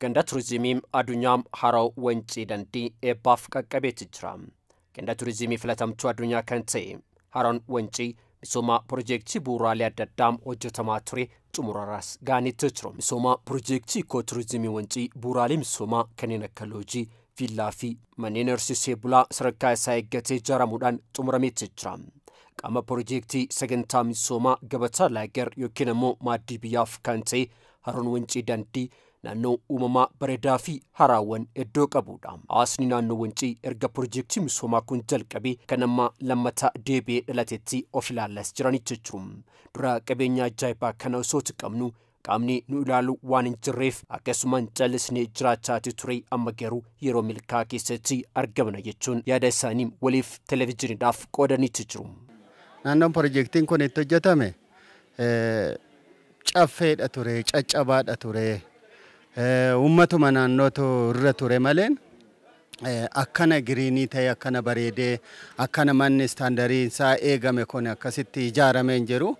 Ganda turizimii addunyaa Haroo Wancii Dandii eebbaaf qaqqabeetti jira. Ganda turizimii filatamtuu addunyaa kan ta'e Haroon Wancii misooma piroojeektii bu'uuraalee adda addaa hojjetamaa ture xumurarraas ga'anitti jiru. Misooma piroojeektii ikoo turizimii Wancii bu'uuraalee misoomaa kanneen akka loojii, viillaa fi manneen horsiisee bulaa sadarkaa isaa eeggatee ijaaramuudhaan xumurameetti jira. Qaama piroojeektii sagantaa misoomaa gabataa laager yookiin immoo maaddii biyyaaf kan ta'e Haroon Wancii Dandii naannoo uumamaa bareedaa fi haraawwan iddoo qabudha. Hawaasni naannoo Wancii erga piroojeektii misoomaa kun jalqabee kan amma lammata deebi'ee dhalatetti of ilaallas jiranitti jiru. Dura qabeenya ajaa'ibaa kana osoo qabnu qaamni nu ilaalu waan hin jirreef akkasumaan callisnee jiraachaati ture, amma garuu yeroo milkaa keessatti argamna jechuun yaada isaanii waliif televezyiiniidhaaf qoodanitti jiru. Naannoon piroojeektiin kun itti hojjetame caffeedha ture, caccabaadha ture. Uummatuma naannootu irra ture malee akkana green ta'e, akkana bareedee, akkana manni standard isaa eegame kun akkasitti ijaaramee hin jiru.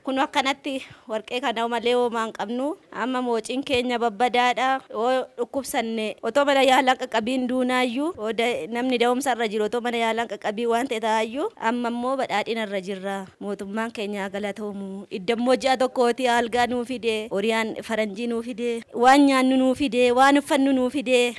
Kun akkanatti warqee kana malee homaa hin qabnu. Amma moociin keenya babbadaadha. Yoo dhukkubsanne otoo mana yaalaa qaqqabiin duunaayyuu, yoo namni da'umsa irra jiru otoo mana yaalaa qaqqabii waan ta'e ta'aayyuu, amma immoo badhaadhina irra jirra. Mootummaan keenya galatoomu. Iddammoo ji'a tokkooti algaa nuu fide, horiyaan faranjii nuu fide, waan nyaannu nuu fide, waan uffannu nuu fide.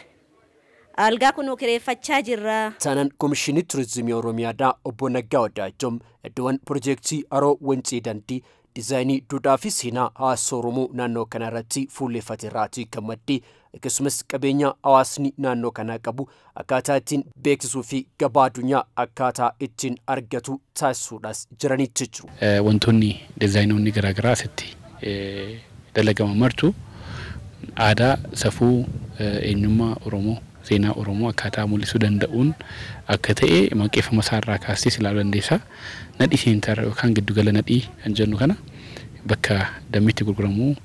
Algaa kun kireeffachaa jirra. Taanaan Komishinii Turizimii Oromiyaadhaa Obbo Naggaa Wadaajom iddoowwan piroojeektii Haroo Wancii Dandii diizaayinii duudhaa fi seenaa hawaasa Oromoo naannoo kana irratti fuulleffate irraatii kan madde, akkasumas qabeenya hawaasni naannoo kanaa qabu akkaataa ittiin beeksisuu fi gabaa addunyaa akkaataa ittiin argatu taasisuudhaas jiranitti jiru. Wantoonni diizaayinoonni garaagaraa asitti dalagaman martu aadaa, safuu, eenyummaa Oromoo, seenaa Oromoo akkaataa mul'isuu danda'uun akka ta'e maqeeffama isaarraa kaastee ilaaluu dandeessa. Nadhii center yookaan giddugala nadhii kan jennu kana bakka dammi itti gurguramu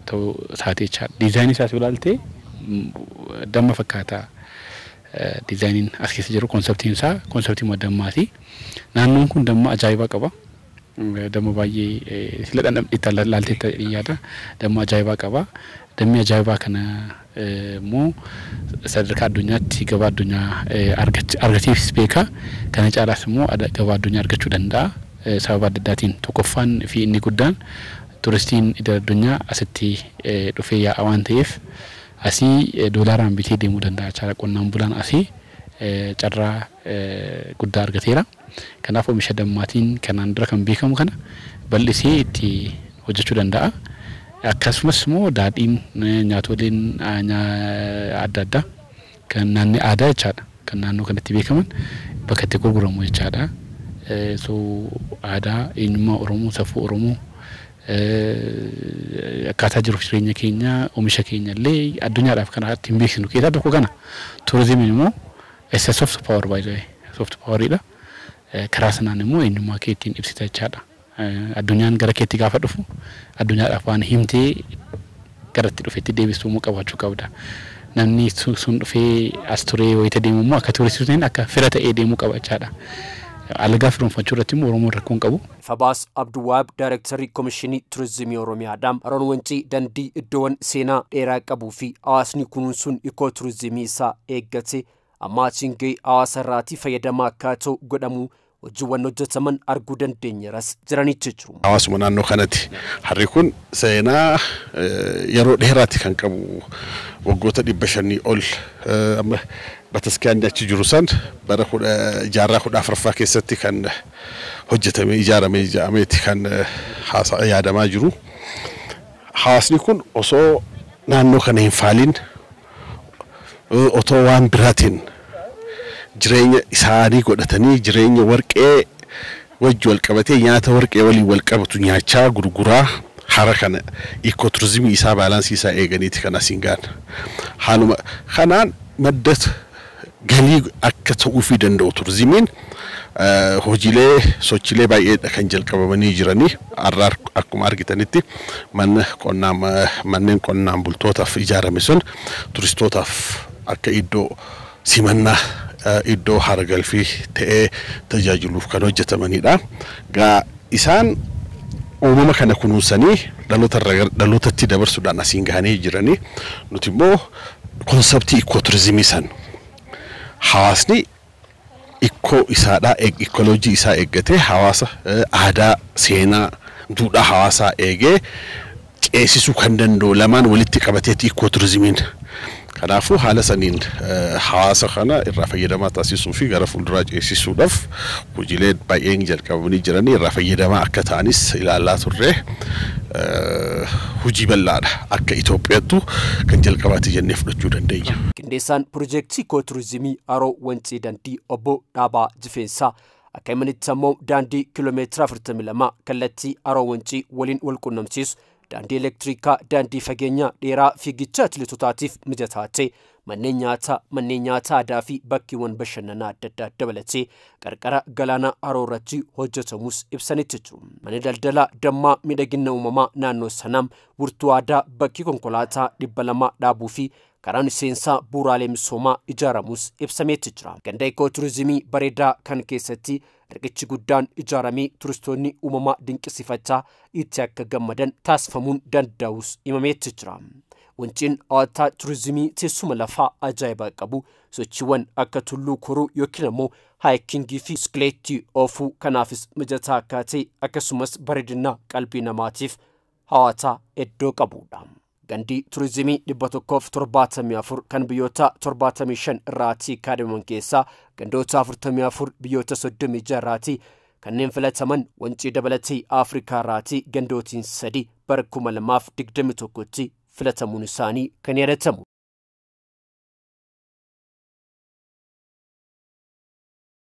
ta'uu isaati jechaadha. Diizaayinii isaas yoo ilaalte damma fakkaata. Diizaayiniin as keessa jiru conceptiin isaa conceptii dammaati. Naannoon kun damma ajaa'ibaa qaba. Damma baay'ee sila dhandhamte ilaaltee yaada. Damma ajaa'ibaa qaba. Dammi ajaa'ibaa kana immoo sadarkaa addunyaatti gabaa addunyaa argateefis beeka. Kana caalaas immoo gabaa addunyaa argachuu danda'a. Sababa adda addaatiin, tokkoffaan fi inni guddaan turistiin idil addunyaa asitti dhufee yaa'a waan ta'eef asii doolaaraan bitee deemuu danda'a jechaadha. Qonnaan bulaan asii carraa guddaa argateera. Kanaaf oomisha dammaatiin kanaan dura kan beekamu kana bal'isee itti hojjechuu danda'a. Akkasumas immoo daadhiin, nyaatoleen adda addaa kan naannoo aadaa jechaadha. Kan naannoo kanatti beekaman bakka itti gurguramu jechaadha. So aadaa, eenyummaa Oromoo, safuu Oromoo, akkaataa jiruuf jireenya keenya, oomisha keenya illee addunyaadhaaf kan ittiin beeksisnu keessaa tokko kana. Turizimiin immoo isa soft power, by the way, soft poweridha. Karaa sanaan immoo eenyummaa kee ittiin ibsita jechaadha. Addunyaan gara keetti gaafa dhufu addunyaadhaaf waan himtee garatti dhufetti deebistuu immoo qabaachuu qabda. Namni sun dhufee as turee wayita deemu immoo akka turistiin akka fira ta'ee deemuu qaba jechaadha. Alagaa firoomfachuu irratti immoo Oromoon rakkoo hin qabu. Fabaas Abduwaab Daayirektarri Komishinii Turizimii Oromiyaadha. Haroon Wancii Dandii iddoowwan seenaa dheeraa qabuu fi hawaasni kunuunsuun ikoo turizimii isaa eeggate ammaatiin gahee hawaasa irraatii fayyadamaa akka ta'u godhamu hojiiwwan hojjetaman arguu dandeenyeeras jiranitti jiru. Hawaasuma naannoo kanatti harri kun seenaa yeroo dheeraatti kan qabu, waggoota 500 ol. Amma bataskaanni achi jiru san bara jaarraa 14ffaa keessatti kan hojjetamee ijaaramee ijaameeti kan yaadamaa jiru. Hawaasni kun osoo naannoo kana hin faaliin, otoo waan biraatiin jireenya isaanii godhatanii, jireenya warqee wajji wal qabatee, nyaata warqee waliin wal qabatu nyaachaa gurguraa, hara kana ecotourism isaa balance isaa eeganiiti kan asiin gaan. Haaluma kanaan madda galii akka ta'uufii danda'u turizimiin hojiilee sochiilee baay'eedha kan jalqabamanii jiranii. Har'a akkuma argitanitti mana qonnaa, manneen qonnaan bultootaaf ijaarame sun turistootaaf akka iddoo simannaa, iddoo haara galfii ta'ee tajaajiluuf kan hojjetamanidha. Gaa isaan Uumama kana kunuunsanii dhaloota irraa gara dhalootatti dabarsuudhaan asiin gahanii jiranii. Nuti immoo konseptii ikooturizimii san hawaasni ikkoo isaadhaa, ikkooloojii isaa eeggatee, hawaasa aadaa, seenaa, duudhaa hawaasaa eegee ceesisuu kan danda'u lamaan walitti qabateeti ikooturizimiin. Kanaafuu haala saniin hawaasa kana irraa fayyadamaa taasisuu fi gara fuulduraa ceesisuudhaaf hojiilee baay'een jalqabamanii jiranii irraa fayyadamaa akka ta'anis ilaalaa turre. Hojii bal'aadha, akka Itoophiyaattu kan jalqabaati jennee fudhachuu dandeenya. Qindeessaan piroojeektii ikooturizimii Haroo Wancii Dandii Obbo Dhaabaa Jifeensaa akka himanitti ammoo daandii kiiloomeetira 42 kallattii Haroo Wancii waliin wal qunnamsiisu, daandii elektirikaa, daandii fageenyaa dheeraa fiigicha atileetotaatiif mijataa ta'e, manneen nyaataa, manneen nyaataa aadaa fi bakkeewwan bashannanaa adda addaa dabalatee qarqara galaana haroo irratti hojjetamus ibsanitti jiru. Manni daldalaa dammaa miidhagina uumamaa naannoo sanaam wirtuu aadaa, bakki konkolaataa 200 dhaabuu fi karaan seensaa bu'uuraalee misoomaa ijaaramus ibsameetti jira. Ganda ikooturizimii bareedaa kan keessatti riqichi guddaan ijaaramee turistoonni uumamaa dinqisiifachaa itti akka gammadan taasifamuun danda'us himameetti jira. Wanciin hawwataa turizimii teessuma lafaa ajaa'ibaa qabu, sochiiwwan akka tulluu koruu yookiin ammoo haayikingii fi biskileettii oofuu kanaafis mijataa akka ta'e, akkasumas bareedina qalbii namaatiif hawwataa iddoo qabudha. Gandii turizimii 174 kan biyyoota 75 irraatii kaadhimaman keessaa gandoota 44 biyyoota 36 irraatii kanneen filataman Wancii dabalatee Afrikaa irraatii gandootiin 3 bara 2021tti filatamuun isaanii kan yaadatamu.